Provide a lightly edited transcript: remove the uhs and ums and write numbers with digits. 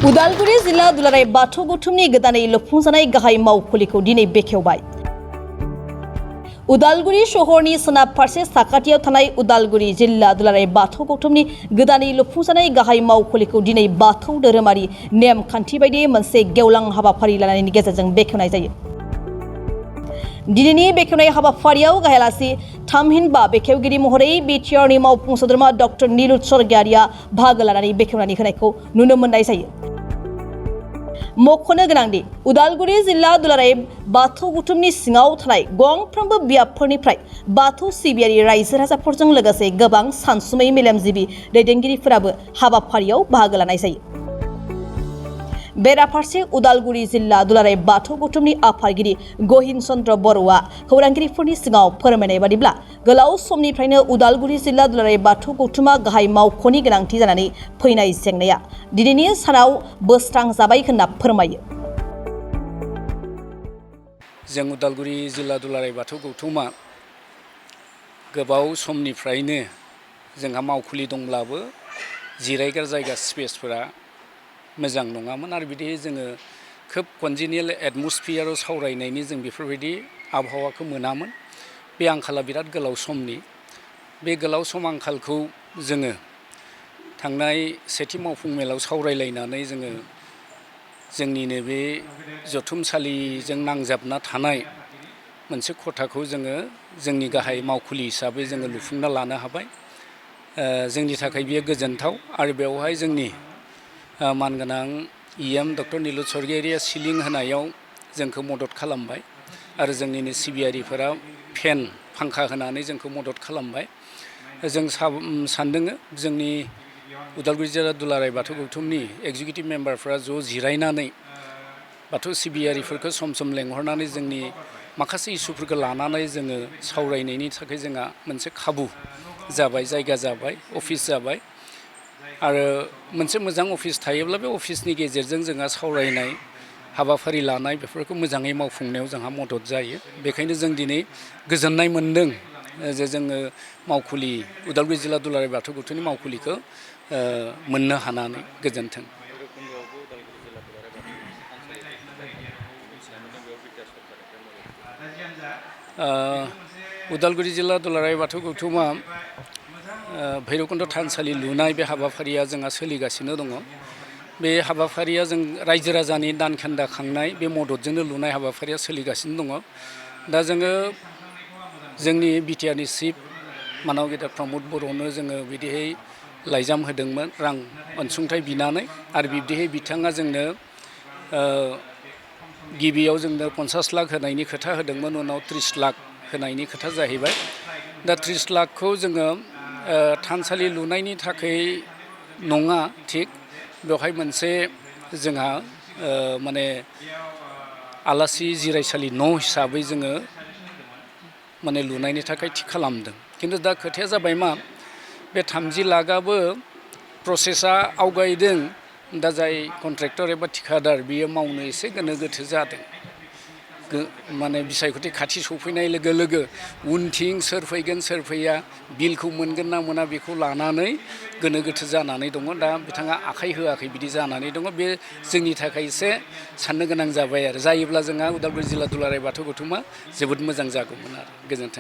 उदालगुरि जिल्ला दुलाराय बाथौ गौथुमनि गोदानै लुफुंजानाय गाहाय मावखुलिखौ दिनै बेखेवबाय। उदालगुरि शहरनि सोनाब फारसे साखाथियाव थानाय उदालगुरि जिल्ला दुलाराय बाथौ गौथुमनि गोदानै लुफुंजानाय गाहाय मावखुलिखौ दिनै बाथौ धोरोमारि नेमखान्थि बायदियै मोनसे गेवलां हाबाफारि लानायनि गेजेरजों बेखेवनाय जायो। दिनैनि बेखेवनाय हाबाफारियाव गाहाय आलासि थामहिनबा बेखेवगिरि महरै बिटिआरनि मावफुं सोद्रोमा डक्टर नीलुत स्वर्गियारिया बाहागो लानानै बेखेवनानै होनायखौ नुनो मोननाय जायो। मख'नो गोनांदि उदालगुरि जिल्ला दुलाराय बाथौ गौथुमनि सिङाव थानाय गंफ्रोमबो बियाबफोरनिफ्राय बाथौ सिबियारि रायजो राजाफोरजों लोगोसे गोबां सानसुमै मेलेमजिबि दैदेनगिरिफोराबो हाबाफारियाव बाहागो लानाय जायो। बेराफारसे उदालगुरि जिल्ला दुलाराय बाथौ गौथुमनि आफादगिरि गहिन चन्द्र बर'आ खौरांगिरिफोरनि सिगाङाव फोरमायनाय बादिब्ला गोलाव समनिफ्रायनो उदालगुरि जिल्ला दुलाराय बाथौ गौथुमा गाहाय मावख'नि गोनांथि जानानै फैनाय जेंनाया दिनैनि सानाव बोस्रांजाबाय होनना फोरमायो। जों उदालगुरि जिल्ला दुलाराय बाथौ गौथुमा गोबाव समनिफ्रायनो जोंहा मावखुलि दंब्लाबो जिरायग्रा जायगा स्पेसफोरा मोजां नङामोन आरो बिदि जोङो खोब कन्जिनियेल एटमस्फियाराव सावरायनायनि जों बेफोरबायदि आबहावाखौ मोनामोन। बे आंखाला बिराद गोलाव समनि। बे गोलाव सम आंखालखौ जोङो थांनाय सेथि मावफुं मेलाव सावरायलायनानै जोङो जोंनिनो बे जथुमसालिजों नांजाबना थानाय मोनसे खथाखौ जोङो जोंनि गाहाय मावखुलि हिसाबै जोङो लुफुंना लानो हाबाय। जोंनि थाखाय बियो गोजोनथाव आरो बेवहाय जोंनि मानगोनां इएम डक्टर नीलुत स्वर्गियारिया सिलिं होनायाव जोंखौ मदद खालामबाय आरो जोंनिनो सिबियारिफोरा फेन फांखा होनानै जोंखौ मदद खालामबाय। जों सानदों जोंनि उदालगुरि जिल्ला दुलाराय बाथौ गौथुमनि एगजिकिउटिभ मेम्बारफ्रा ज' जिरायनानै बाथौ सिबियारिफोरखौ सम सम लेंहरनानै जोंनि माखासे इसुफोरखौ लानानै जोङो सावरायनायनि थाखाय जोंहा मोनसे खाबु जाबाय, जायगा जाबाय, अफिस जाबाय आरो मोनसे मोजां अफिस थायोब्ला बे अफिसनि गेजेरजों जोंहा सावरायनाय हाबाफारि लानाय बेफोरखौ मोजाङै मावफुंनायाव जोंहा मदद जायो। बेखायनो जों दिनै गोजोननाय मोनदों जे जोङो मावखुलि उदालगुरि जिल्ला दुलाराय बाथौ गौथुमनि मावखुलिखौ मोननो हानानै गोजोन्थों। उदालगुरि जिल्ला दुलाराय बाथौ गौथुमा भैरबकुन्द थानसालि लुनाय बे हाबाफारिया जोंहा सोलिगासिनो दङ। बे हाबाफारिया जों रायजो राजानि दानखेन्दा खांनाय बे मददजोंनो लुनाय हाबाफारिया सोलिगासिनो दङ। दा जोङो जोंनि बिटिआरनि चिफ मानव गेदेर प्रमद बर'नो जोङो बिदिहाय लाइजाम होदोंमोन रां अनसुंथाइ बिनानै आरो बिब्दिहाय बिथाङा जोंनो गिबियाव जोंनो 50 लाख होनायनि खोथा होदोंमोन, उनाव 30 लाख होनायनि खोथा जाहैबाय। दा 30 लाखखौ जोङो थानसालि लुनायनि थाखाय नङा थिग, बेवहाय मोनसे जोंहा माने आलासि जिरायसालि न' हिसाबै जोङो माने लुनायनि थाखाय थि खालामदों। खिन्थु दा खोथाया जाबाय मा, बे 30 लाखआबो प्रसेसा आवगायदों। दा जाय कन्ट्रेक्टर एबा थिखादार बियो मावनो एसे गोनो गोथो जादों। माने बिसायख'थि खाथि सफैनाय लोगो लोगो उनथिं सोर फैगोन सोर फैया, बिलखौ मोनगोन ना मोना बेखौ लानानै गोनो गोथो जानानै दङ। दा बिथाङा आखाइ होआखै बिदि जानानै दङ। बे जोंनि थाखाय एसे साननो गोनां जाबाय आरो जायोब्ला जोंहा उदालगुरि जिल्ला दुलाराय बाथौ गौथुमा जोबोद मोजां जागौमोन आरो। गोजोन्थों।